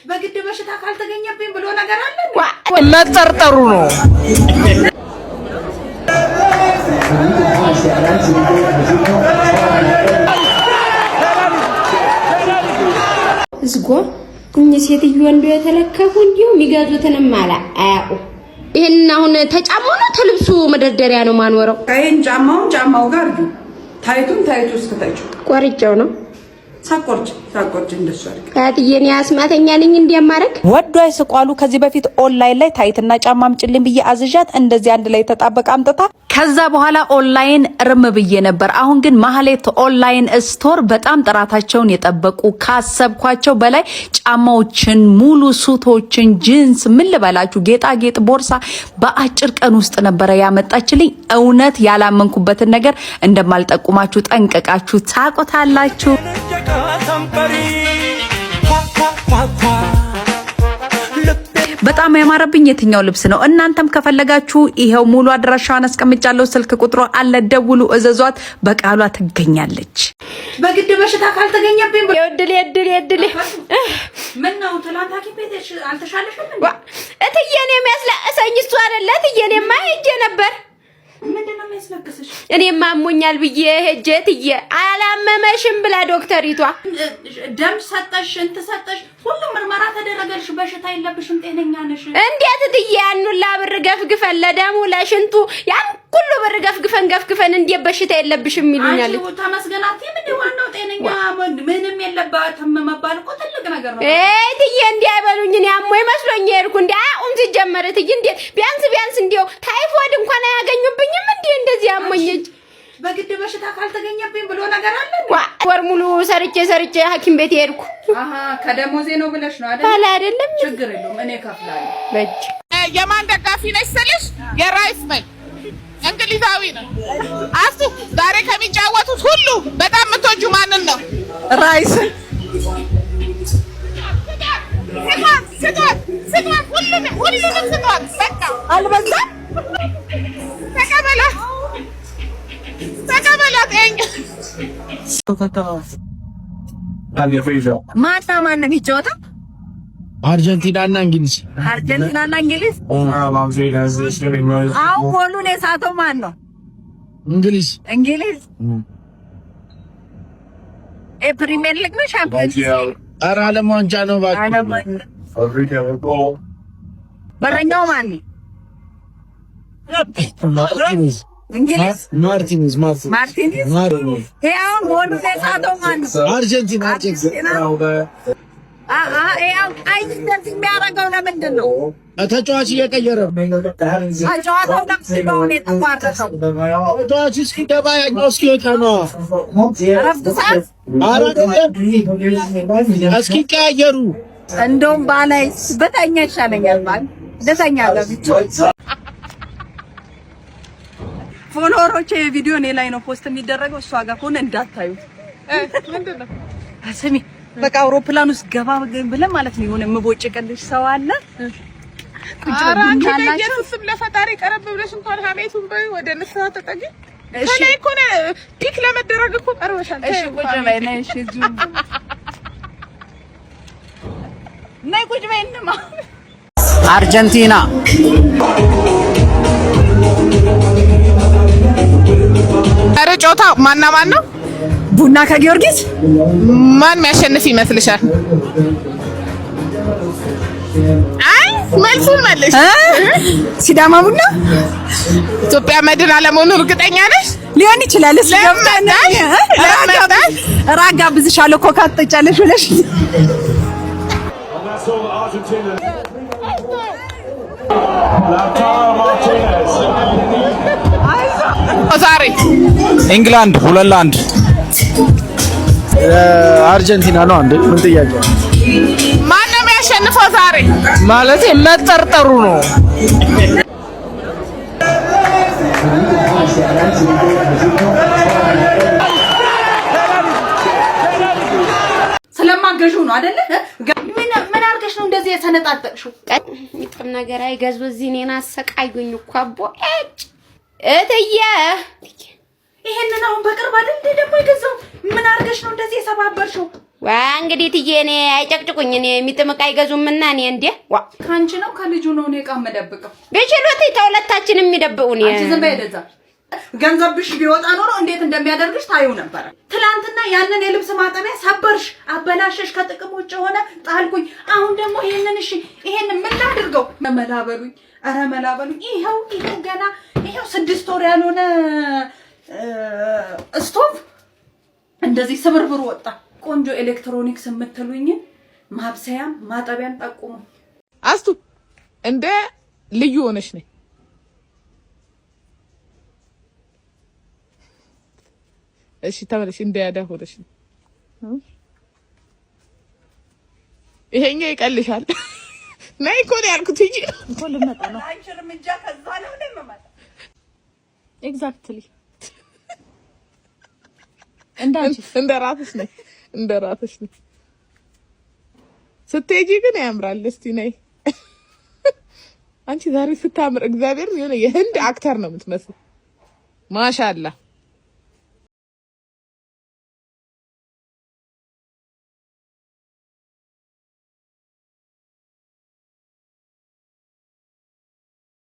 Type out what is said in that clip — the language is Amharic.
በግድ በሽታ ካልተገኘብኝ ብሎ ነገር አለ። መጠርጠሩ ነው። እዝጎ እኚህ ሴትዮ እንደው የተለከፉ እንዲሁ የሚገዙትንም አላ አያውቁ። ይሄን አሁን ተጫማው ነው ተልብሱ መደርደሪያ ነው ማኖረው። ይሄን ጫማውን ጫማው ጋር አድርጊው፣ ታይቱን ታይቱ እስከታችሁ ቆርጬው ነው። ሳቆርጭ ሳቆርጭ እንደሱ አድርጊ። አያትዬ እኔ አስማተኛ ነኝ እንዲያማረግ ወዶ አይስቋሉ። ከዚህ በፊት ኦንላይን ላይ ታይትና ጫማ አምጪልኝ ብዬ አዝዣት እንደዚህ አንድ ላይ ተጣበቀ አምጥታ ከዛ በኋላ ኦንላይን እርም ብዬ ነበር። አሁን ግን ማህሌት online store በጣም ጥራታቸውን የጠበቁ ካሰብኳቸው በላይ ጫማዎችን፣ ሙሉ ሱቶችን፣ ጂንስ፣ ምን ልበላችሁ፣ ጌጣጌጥ፣ ቦርሳ በአጭር ቀን ውስጥ ነበረ ያመጣችልኝ። እውነት ያላመንኩበትን ነገር እንደማልጠቁማችሁ ጠንቅቃችሁ ታውቁታላችሁ። በጣም ያማረብኝ የትኛው ልብስ ነው? እናንተም ከፈለጋችሁ ይኸው ሙሉ አድራሻዋን አስቀምጫለሁ። ስልክ ቁጥሯ አለ፣ ደውሉ፣ እዘዟት። በቃሏ ትገኛለች። በግድ በሽታ ካልተገኘብኝ ብሎ የእድሌ የእድሌ የእድሌ። ምን ነው ትላንት ሐኪም ቤት አልተሻለሽም እንዴ? እትዬ እኔ የሚያስለቅሰኝ እሱ አይደለ እትዬ፣ እኔማ ሄጄ ነበር። ምንድን ነው የሚያስለቅስሽ? እኔማ አሞኛል ብዬ ሄጄ እትዬ አላመመሽም ብላ ዶክተሪቷ ደም ሰጠሽ፣ ሽንት ሰጠሽ፣ ሁሉም ምርመራ ተደረገልሽ፣ በሽታ የለብሽም፣ ጤነኛ ነሽ። እንዴት እትዬ ያን ሁላ ብር ገፍግፈን ለደሙ ለሽንቱ ያን ሁሉ ብር ገፍግፈን ገፍግፈን እንዴት በሽታ የለብሽም ይሉኛል? አንቺ ተመስገን አትይም እንዴ? ዋናው ጤነኛ ምንም የለባትም መባል እኮ ትልቅ ነገር ነው። እትዬ እንዲህ አይበሉኝ። እኔ አሞኝ መስሎኝ የሄድኩ እንዴ አያውቁም ሲጀመር እትዬ እንዴት ቢያንስ ቢያንስ እንዲያው ታይፎይድ እንኳን አያገኙብኝም እንዴ እንደዚህ አሞኝ በግድ በሽታ ካልተገኘብኝ ብሎ ነገር አለ እንዴ? ወር ሙሉ ሰርቼ ሰርቼ ሐኪም ቤት የሄድኩ። አሃ ከደሞዜ ነው ብለሽ ነው አይደል? ባላ አይደለም። ችግር የለውም እኔ እከፍላለሁ። በእጅ የማን ደጋፊ ነች ስልሽ የራይስ ነኝ። እንግሊዛዊ ነው። አሱ ዛሬ ከሚጫወቱት ሁሉ በጣም የምትወጂው ማንን ነው? ራይስ። ስጧት፣ ስጧት፣ ስጧት፣ ሁሉንም ሁሉንም ስጧት። በቃ አልበዛም? ተቀበላት፣ ተቀበላት። ማና ማን ነው የሚጫወተው? አርጀንቲና እና እንግሊዝ። አርጀንቲና እና እንግሊዝ። አሁን ጎሉን የሳተው ማን ነው? እንግሊዝ። እንግሊዝ። የፕሪሚየር ሊግ ነው ሻምፒዮንስ ሊግ? ኧረ ዓለም ዋንጫ ነው እባክህ። በረኛው ማን ነው? እንግሊዝ። ማርቲኔዝ ማርቲኔዝ። ማርቲኔዝ። ይሄ አሁን ጎሉን የሳተው ማን ነው? አርጀንቲና አርጀንቲና። ይሄ አሁን ቀይ እንደዚህ የሚያደርገው ለምንድን ነው? ተጫዋች እየቀየረ ጨዋታው ለምንድን ነው የተቋረጠው? ተጫዋች እስኪገባ ያኛው እስኪወጣ ነው። እረፍት ሰዓት። ኧረ አይደለም፣ እስኪቀያየሩ። እንደውም ባላይ በተኛ ይሻለኛል። ባል ልተኛ ገብቼ። Follower ኦቼ የቪዲዮ እኔ ላይ ነው post የሚደረገው፣ እሷ ጋር ከሆነ እንዳታዩት። ምንድን ነው? ስሚ በቃ አውሮፕላን ውስጥ ገባ ብለን ማለት ነው የሆነ የምቦጭቅልሽ ሰው አለ። ኧረ አንቺ ለኢየሱስ ስም ለፈጣሪ ቀረብ ብለሽ እንኳን ሀሜቱን በይ፣ ወደ ንስሐ ተጠጊ። ከላይ እኮ ነው pick ለመደረግ እኮ ቀርበሻል። እሺ ቁጭ በይ ነይ። እሺ እዚሁ ነይ ቁጭ በይ እንማ። አርጀንቲና። ኧረ ጨዋታው ማና ማን ነው? ቡና ከጊዮርጊስ። ማን የሚያሸንፍ ይመስልሻል? አይ መልሱን መልሽ። ሲዳማ ቡና። ኢትዮጵያ መድን አለመሆኑ እርግጠኛ ነሽ? ሊሆን ይችላል። እስኪ ገብተን ለምን መጣሽ? እራት ጋብዝሻለሁ ኮካ ትጠጫለሽ ብለሽ። ዛሬ ኢንግላንድ 2-1። አርጀንቲና ነው አንዴ። ምን ጥያቄ? ማን ነው የሚያሸንፈው ዛሬ? ማለት መጠርጠሩ ነው። ስለማገዢው ነው አይደለ? ምን ምን አድርገሽ ነው እንደዚህ የሰነጣጠቅሽው? የሚጥም ነገር አይገዙ እዚህ እኔን አሰቃዩኝ እኮ አቦ እጭ እትዬ። ይሄንን አሁን በቅርብ አይደል እንዴ ደግሞ የገዛው? ምን አድርገሽ ነው እንደዚህ የሰባበርሽው? ዋ እንግዲህ እትዬ እኔ አይጨቅጭቁኝ። እኔ የሚጥም ዕቃ አይገዙምና እኔ እንዴ ዋ ከአንቺ ነው ከልጁ ነው እኔ ዕቃ የምደብቀው? ቢችሉት ተሁለታችን የሚደብቁን። አንቺ ዝም በይ ወደዛ። ገንዘብሽ ቢወጣ ኖሮ እንዴት እንደሚያደርግሽ ታዩ ነበረ። ትላንትና ያንን የልብስ ማጠቢያ ሰበርሽ፣ አበላሸሽ፣ ከጥቅም ውጭ ሆነ፣ ጣልኩኝ። አሁን ደግሞ ይሄንን እሺ፣ ይሄንን ምን ላድርገው? መላ በሉኝ፣ ኧረ መላ በሉኝ። ይኸው ይኸው ገና ይኸው 6 ወር ያልሆነ ስቶቭ እንደዚህ ስብርብር ወጣ። ቆንጆ ኤሌክትሮኒክስ የምትሉኝን ማብሰያም ማጠቢያም ጠቁሙ። አስቱ እንደ ልዩ ሆነሽ ነኝ። እሺ ተመለሽ። እንደ ያዳ ሆነሽ ነው። ይሄኛው ይቀልሻል። ነይ እኮ ነው ያልኩት እንጂ እኮ ልመጣ ነው። አንቺ እርምጃ ከዛ ነው የምመጣ። Exactly እንዳንቺ። እንደ ራስሽ ነኝ፣ እንደ ራስሽ ነኝ። ስትሄጂ ግን ያምራል። እስቲ ነይ አንቺ። ዛሬ ስታምር እግዚአብሔር የሆነ የህንድ actor ነው የምትመስል። ማሻአላ።